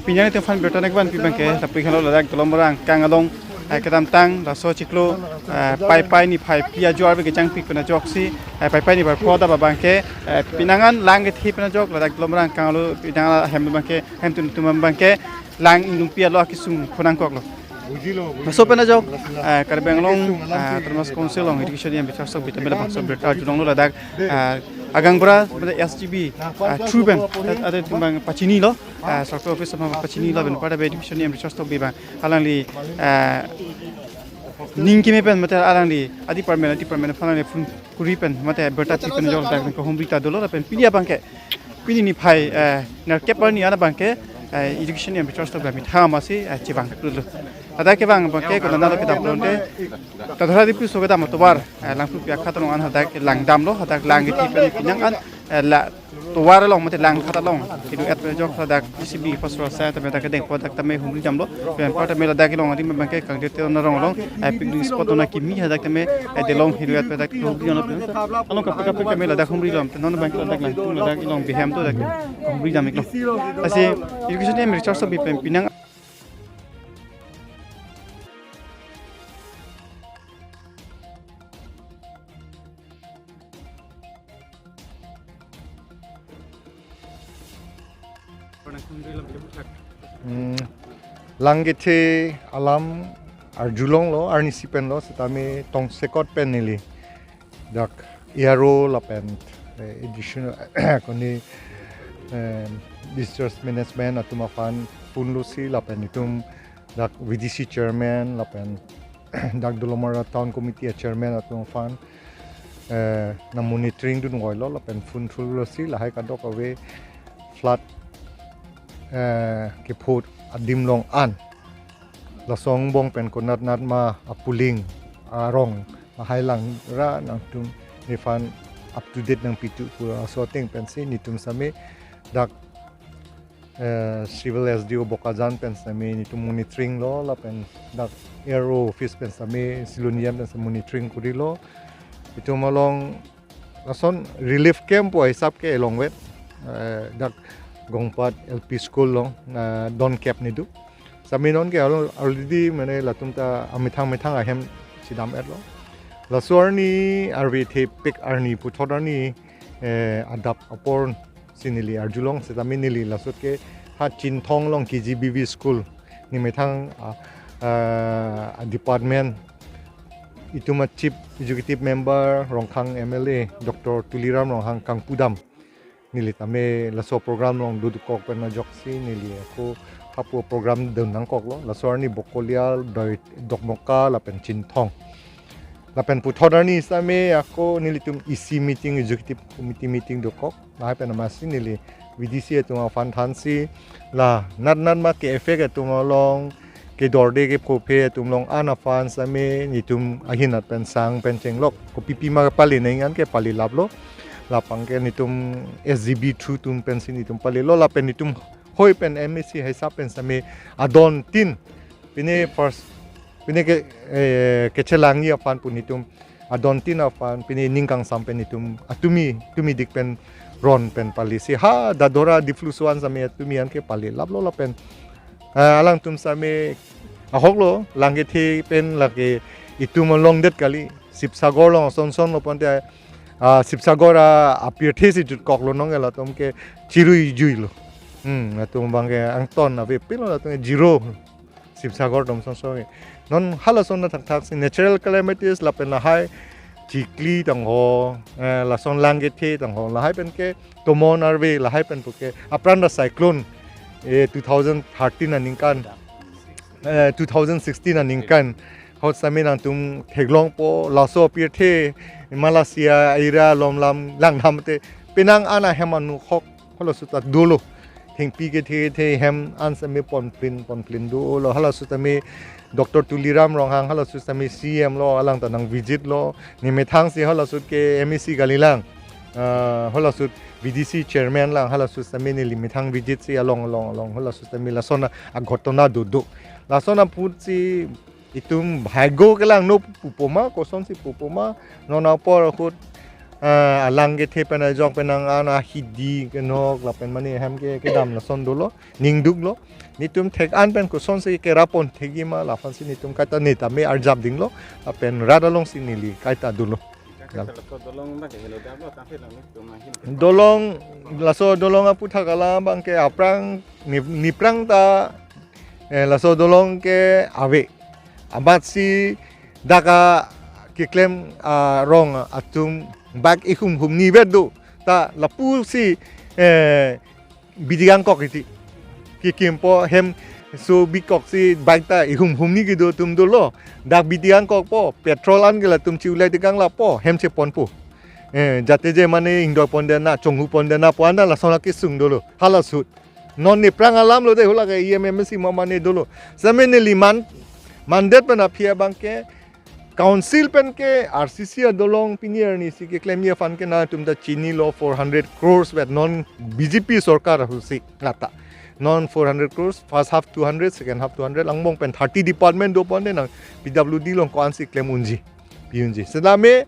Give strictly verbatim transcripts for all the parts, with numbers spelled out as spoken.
Pini arni atum aphan birta nangvanpi abangke, lapu-iklo ladak Dolamara angkang along, eh, kedamtang laso chiklo, eh, Paipai niphai phli ajo arve kejangpik pen ajoksi, eh, Paipai niphai phli abangke, eh, pinangan lang kethe pen ajok ladak Dolamara angkang alo pinangan ahem abangke, hem atum atum abangke lang inglumpi alo akesung phonangkoklo. Laso pen ajok, eh, Karbi Anglong, eh, Autonomous Council along Education E M Richard Tokbi tame labangso birta arjulonglo ladak, eh, agang bra, mane S G B, eh, through pen, eh, atum abang pachinilo, eh, Circle Office abang pachinilo, pen pada Education E M Richard Tokbi abang alangli, eh, ning keme pen mate alangli a department, a department aphan alangli phone kuri pen mate birta pi pen ajok ladak pen kehumri ta dolo lapen pini abangke, pini niphai, eh, nerkep arni an abangke, eh, Education E M Richard Tokbi amethang amatsi, eh, chevang dolo. Ladak kevang abangke konatlo kedam pulote, Tathora Diphu so kedam atovar, eh, Langphu Piakha along an hadak langdamlo, hadak lang kethe pen pinangan, eh, la tovar along mate langkhat along kedo-et pen ajok hadak J C B pasro sa tame dak kedengpo dak tame humri damlo. Pen apar tame ladak kelong adim abangke Kangdir Teron arong along, eh, picnic spot dona kimi hadak tame, eh, delong kedo-et pen dak humri damlo. Along kaprek kaprek tame ladak humri lom. Te non abangke ladak langtung ladak kelong bihem to dak humri dam-iklo. Lasi Education E M Richard Tokbi pen pinang Hmm, lang kethe alam arjulonglo, arnisi penlo, setame tongsekot pen neli dak A R O lapen, eh, additional koni, eh, disaster management atum aphan phone losi lapen itum dak V D C chairman lapen dak Dolamara Town Committee a chairman atum aphan, eh, nangmonitoring dun ngoilo lapen phone thululosi lahai kadokave flood, eh, kepho adim along an laso angbong pen konatnat ma apuling arong lahai lang ra nangtum nephan up to date nangpitu pu laso ateng pensi netum same dak, eh, Civil S D O Bokajan pen same netum monitoring lo lapen dak A R O office pen same Silonijan pen same monitoring kurilo. Itum along lason relief camp pu hisap ke elongvet, eh, dak Gongpat L P School along, eh, don kep nedu. Same non ke al-, already mane latum ta amethang methang ahem chedam-etlo. Laso arni arve thepik arni puthot arni, eh, adap apor si neli arjulong setame neli lasot ke ha Chinthong along K G B V School ni methang, ah, ah, department itum a Chief Executive Member Rongkhang M L A Doctor Tuliram Ronghang kangpudam neli tame laso program along dodokok pen ajoksi neli ako hapu program dun nangkoklo. Laso arni Bokolia, Doi, Dokmoka lapen Chinthong. Lapen puthot arni same ako nelitum E C meeting, Executive Committee meeting dokok. Lahai pen amatsi neli V D C atum aphan thansi la natnat ma ke-affect atum along, kedorde kephophe atum along an aphan same netum ahin at pen sang pen chenglok. Kopipi ma pale nang an ke pale laplo. Lapu abangke netum S G B through atum pensi netum palelo lapen netum hoi pen M A C hisap pen same adon tin pine first pine ke, eh, kechelangji aphan pu netum adon tin aphan pine ning kangsam pen netum atumi tumidik pen ron pen palesi ha Dadora Diphu so an same atumi an ke pale laplo lapen, eh, alangtum same ahoklo lang kethe pen lake itum along det kali Sibsagar along son son lo ponte, ah, Sibsagar a apirthe si jutkoklo nonke latum ke chirui juilo. Hmm, latum abangke angton avepinlo latum ke zero. Sibsagar atum son son ke. Non halason na thakthak si natural calamities lapen lahai chikli tangho, eh, lason lang kethe tangho, lahai pen ke tomon arve lahai pen puke apran da cyclone, eh, two thousand thirteen aningkan, eh, two thousand sixteen aningkan. Hot same nangtum theklongpo laso apirthe Malaysia ira lomlam langdam te penang an ahem anu hok holo suta dolo. Thengpi kethe kethe hem an same ponplin ponplin dolo. Hala sutame Doctor Tuliram Ronghang hala sutame C M lo alang ta nang visit lo. Ni methang si hala sut ke M A C kalilang. Ah, hala sut V D C chairman lang hala sutame neli methang visit si along along along hala sutame lason a ghotona dodo. Lason aputsi itum bhaigo kelangno pupo ma, kosonsi pupo ma, non apor ahut ah, alang kethe pen ajok pen nang an ahidi kenok lapen mane hem ke kedam lason dolo, ningduklo. Netum thek-an pen kosonsi kerapon thekji ma laphan si netum kaita ne tame arjap dinglo. Lapen rat alongsi neli kaita dolo. Kaisa laso dolong bang ke helo dam lo, tangte lang netum ahin ke. Dolong, laso dolong aputhak alam bang ke aphrang ni, niprang ta, eh, laso dolong ke ave. Amatsi dak a keklem arong atum bike ihum humni vet do. Ta lapusi, eh, bidi kangkok iti. Kekimpo hem so bikok si bike ta ihum humni kedo atum dolo. Dak bidi kangkokpo, petrol an ke latum chiulai tekang lapo, hem cheponpo. Eh, jate je mane ingdoi pon dena, chonghu pon dena pu an ta lason akesung dolo. Hala ahut. Non niprang alam lo de, hula ke E M M C mo mane dolo. Same neli man, mandet pen aphi abang ke, council pen ke R C C adolong pini arnisi keklemji aphan ke nangtum ta chinilo, four hundred crores vet non B J P sorkar ahutsi lata. Non four hundred crores, first half two hundred, second half two hundred, angbong pen thirty department do pon de nang P W D along ko-ansi klem unji, pi unji. Setame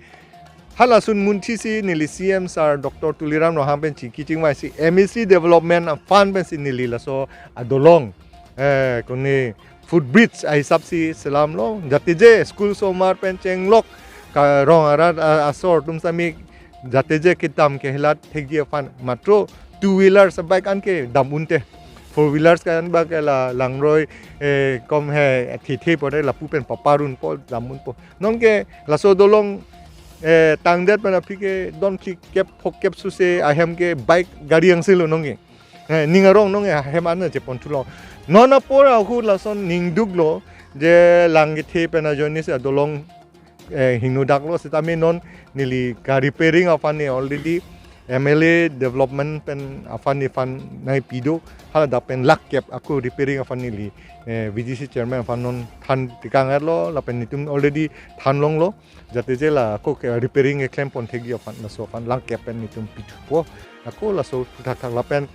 halason munthi si neli C M sir Doctor Tuliram Ronghang pen chingki chingvai si M A C development fund pensi neli laso adolong, eh, kone footbridge ahisap si selamlo. Jate je school osomar pen chenglok, ka rong arat a-, asor atum sami jate je kedam kehelat thekji aphan matro two wheelers bike an ke dam unte. Four wheelers kan bak ke la langroi, eh, kom he thithe pore lapu pen papar unpo, dam unpo. Non ke laso dolong, eh, tangdet pen aphi ke don phlikep phokep suse ahem ke bike gari angse lo non ke. Eh, ning arong non ke ahem an cheponthulo. Non apor ahut lason ningduklo je lang kethe pen ajoine si adolong, eh, hingno daklo setame non neli ka repairing aphan ne already M L A development pen aphan ne fund nangpi do, hala dak pen lakh kep ako repairing aphan neli, eh, V D C chairman aphan non than tekang etlo lapen netum already than longlo. Jate je la ako ke repairing keklem pon thekji aphan laso aphan lakh kep pen netum pithupo. Ako laso puthak thak lapen,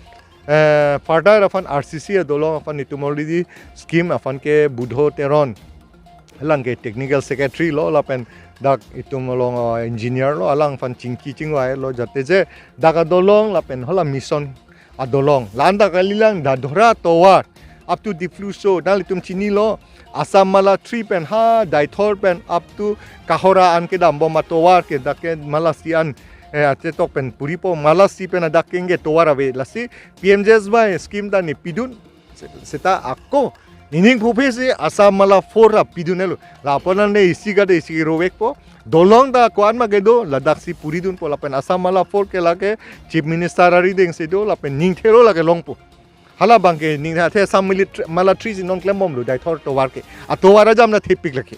eh, further aphan R C C adolong aphan netum already scheme aphan ke Budho Teron, alang ke technical secretary lo lapen dak itum along, uh, engineer lo, alang aphan chingki chingvai lo jate je dak adolong lapen hala mission adolong. La-an ta kalilang Dadhora tovar up to Dipluso, nanglitum chinilo, Assam Mala three pen ha Deithor pen up to Kohora an kedambom atovar ke dak ke Malasi an, eh, achetok pen puripo, Malasi pen adak ke ingke tovar ave, lasi P M G S Y scheme ta ne pidun. Se-, seta ako nening phuphe si Assam Mala four ta pidun elo. La apot an ne isi kade isi rovekpo. Dolong ta ko-an ma kedo, ladak si puridunpo lapen Assam Mala four ke lake Chief Minister arideng si do lapen ning thero lake longpo. Hala bang ke ning athe Assam Mala three, Mala three si non klembomlo Deithor tovar ke. Atovar ajam na thepik lake.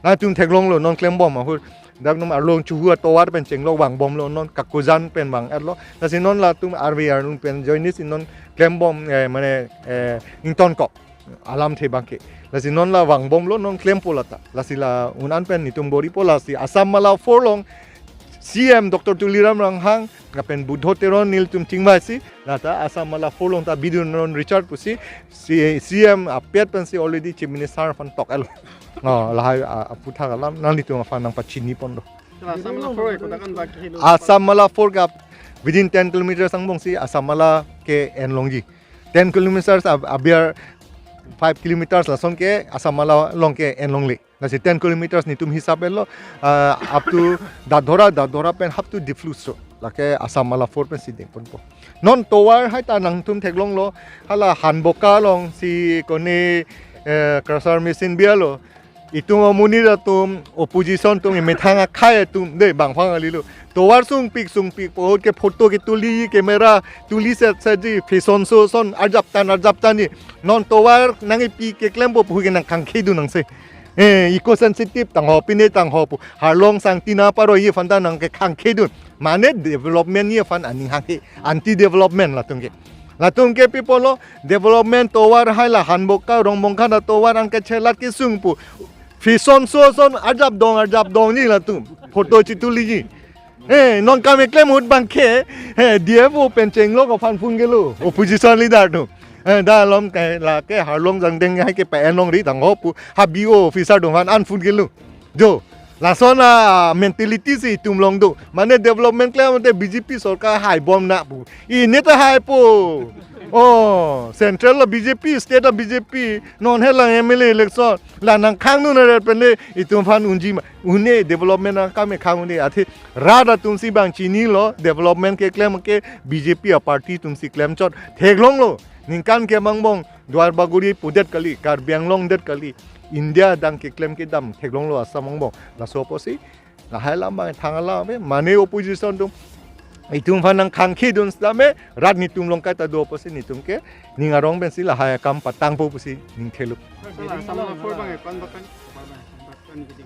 Nangtum theklonglo non klembom ahut. Dak num arlong chuhu atovar pen chenglok vangbomlo non Kakojan pen vang-etlo. Lasi non latum R V R nung pen join si non klembom, eh, mane, eh, ingtonkok alamthe bang ke. Lasi non la vangbomlo non klempo lata. Lasi la un-an pen netum boripo lasi Assam Mala four along C M Doctor Tuliram Ronghang lapen Budho Teron nelitum chingvai si lata Assam Mala four along ta bidun non Richard pusi C-, C M apet pensi already Chief Minister aphan tok-etlo. Oh, lahai a-, aputhak alam nanglitum aphan nangpachini pon do. Assam Mala four ke kodak an bak helo. Assam Mala four ke within ten kilometers angbong si Assam Mala ke enlongji. Ten kilometers ab-, aber five kilometers lason ke Assam Mala along ke enlongle. Lasi ten kilometers netum hisap etlo, ah, up to Dadhora, Dadhora pen up to Dipluso. Lake Assam Mala four pensi dengponpo. Non tovar hai ta nangtum theklonglo, hala Hanboka along si kone, eh, crusher machine bialo. Itum amonit atum, opposition atum, imethang akhei atum, de bang phang alilo. Tovar sungpik sungpik po ahut ke photo ketuli, camera tuli set set ji, fashion show ason arjap tan arjap tan ji. Non tovar nangkepi keklempo pu ke nangkhangkhedun nangse. Eh, eco sensitive tangho pine tangho pu. Harlong sang tina paro ye aphan ta nangkekhangkhedun. Mane development ye aphan aning hanghe. Anti development latum ke. Latum ke pi pulo development tovar hai la Hanboka Rongbongkhan atovar an kechelat kesung pu. Fashion show ason arjap dong arjap dong ji latum. Photo chituli ji. Eh, non kam keklem ahut bang ke, eh, D F O pen chenglok aphan phone kelo, opposition leader atum. Eh, dak along ke lake Harlong Jangdeng hai ke pa-enlongri tangho pu, ha B O officer atum aphan an phone kelo. Jo, Lason a mentality si itum along do. Mane development klem te B J P sorkar haibom na pu. Ini ta haipo. Oh, central lo B J P, state lo B J P, non he lang M L A election. La nangkhang nu na ret pen le itum aphan unji ma. Une development nangkam e khang une athe rat atum si bang chinilo development keklem ke B J P a party atum si klemchot. Theklonglo. Ningkan ke mangbong Duar Bagori pudet kali, Karbi Anglong det kali. India adang keklem kedam theklonglo Assam angbong. Laso apotsi lahai alam bang thang alam ave, mane opposition atum itum aphan nangkhangkhidun setame rat netum along kaita do apotsi netum ke ning arong pensi lahai akam patangpo pusi ning thelo. Sala, sala, four bang, eh, pan bakan, pan bakan, pan bakan, gidi.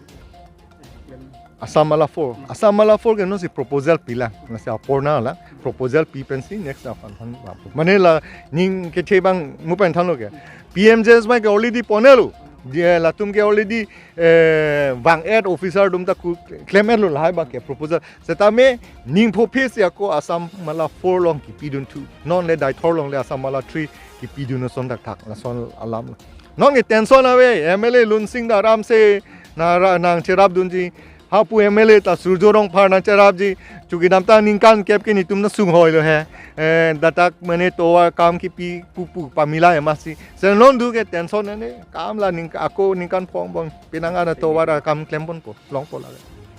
Assam Mala four. Assam Mala four ke non si proposal pilang. Nasi apor na la proposal pi pensi next aphan aphan lapu. Mane la ning kethe bang mu pen thanlo ke. P M G S Y ke already ponelo. Dia latum ke already, eh, bang et officer atum ta ku claim et lo lahai bang ke proposal. Setame ning pho phis ya ko Assam Mala four along kipidun thu. Non le Deithor along le Assam Mala three kipidun ason thakthak. Lason alam. Non ke tension ave, M L A Lunsing ta aram se na ra-, nangcherapdunji. Hapu M L A ta Surjya Rongphar nangcherapji. Chukidam ta ningkan kep ke netum ta sung hoilo he. Eh, datak mane tovar kam kipi pupu pamila ya masi. Sen non du ke tension ne kam la ning ako ningkan phong bong pinang ada tovar akam klemponpo, longpo la.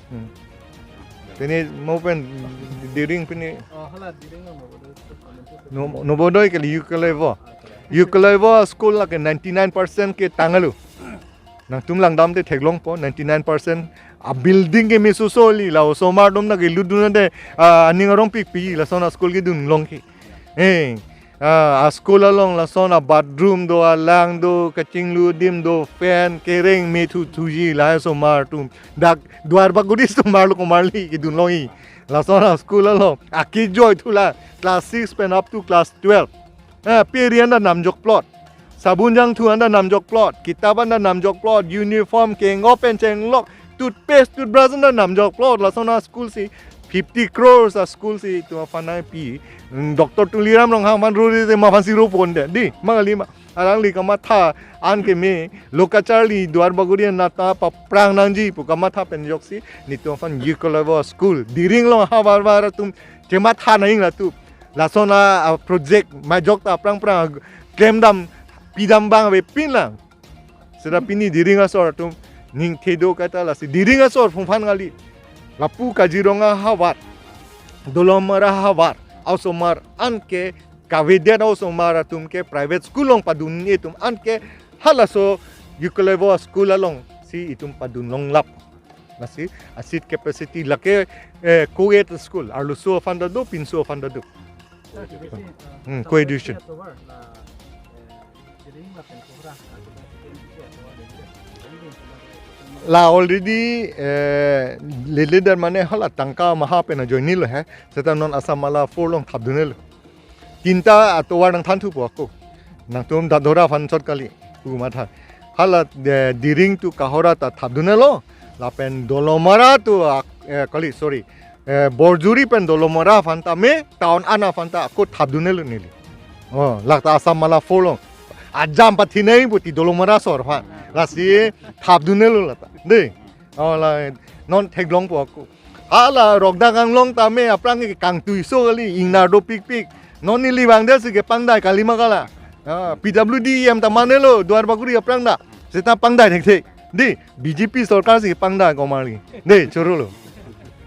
Hmm. Pini mo pen Diring pini. Oh, hala Diring lo mo bodo. No, Novodaya ke Ukleivo. Ukleivo school la ke ninety-nine percent ke tangalo. Nangtum langdam te theklongpo ninety-nine percent. A building ke meso soli la osomar atum na ke ludun te, ah, aning arong pikpi lason a school kedun long ke. Eh, ah, a school along lason a bathroom do, alang do, kachinglu adim do, fan kereng me thu thuji la osomar atum. Dak Duar Bagori osomar lo komarli kedun longji. Lason a school along akejoi thu la class six pen up to class twelve. Eh, peri anta namjokplot. Sabun jangthu anta namjokplot. Kitap anta namjokplot. Uniform kengop pen chenglok. Toothpaste, toothbrush anta namjokplot. Lason a school si fifty crores a school si itum aphan nangpi. Hmm, Doctor Tuliram Ronghang aphan ruri te ma aphan si ropon de. Di, ma kali ma. Alangli kamatha an ke me lo kacharli Duar Bagori an nata paprang nangji pu kamatha pen ajoksi netum aphan Ukleivo school. Diring along havar var atum chematha nangji latum. Lason a, a project majok ta aphrang phrang klemdam pidam bang avepin lang. Seta pini Diring asor atum ning thedo kaita lasi Diring asor phungphan ngali. Lapu Kaziranga havar, Dolamara havar, osomar an ke kavedet osomar atum ke private school along padun atum an ke halaso Ukleivo school along si itum padun longlap. Lasi a seat capacity lake, eh, co-ed school, arloso aphan ta do, pinso aphan ta do. Hmm, co-education. La already, eh, lele dar mane hala tangka maha pen ajoinilo he. Seta non Assam Mala four along thapdunelo. Tinta atovar nangthanthupo ako. Nangtum Dadora aphan chot kali pu matha. Hala, eh, Diring to Kohora ta thapdunelo. Lapen Dolamara to, ah, eh, kali, sorry. Eh, Borjuri pen Dolamara aphan ta me town an aphan ta ako thapdunelo neli. Oh, lata Assam Mala four along. Ajam pathinai puti Dolamara asor aphan. Lasi thapdunelo lata. De. Oh, la non theklongpo ako. Hala Rongda Anglong ta me aphrang ke kangtuiso kali ingnar dopikpik. Non neli bang de si kepangdai kali ma kala. Ah, P W D E M ta manelo Duar Bagori aphrang ta. Seta pangdai thekthe. Di, B J P sorkar si kepangdai komarli. De, chorolo.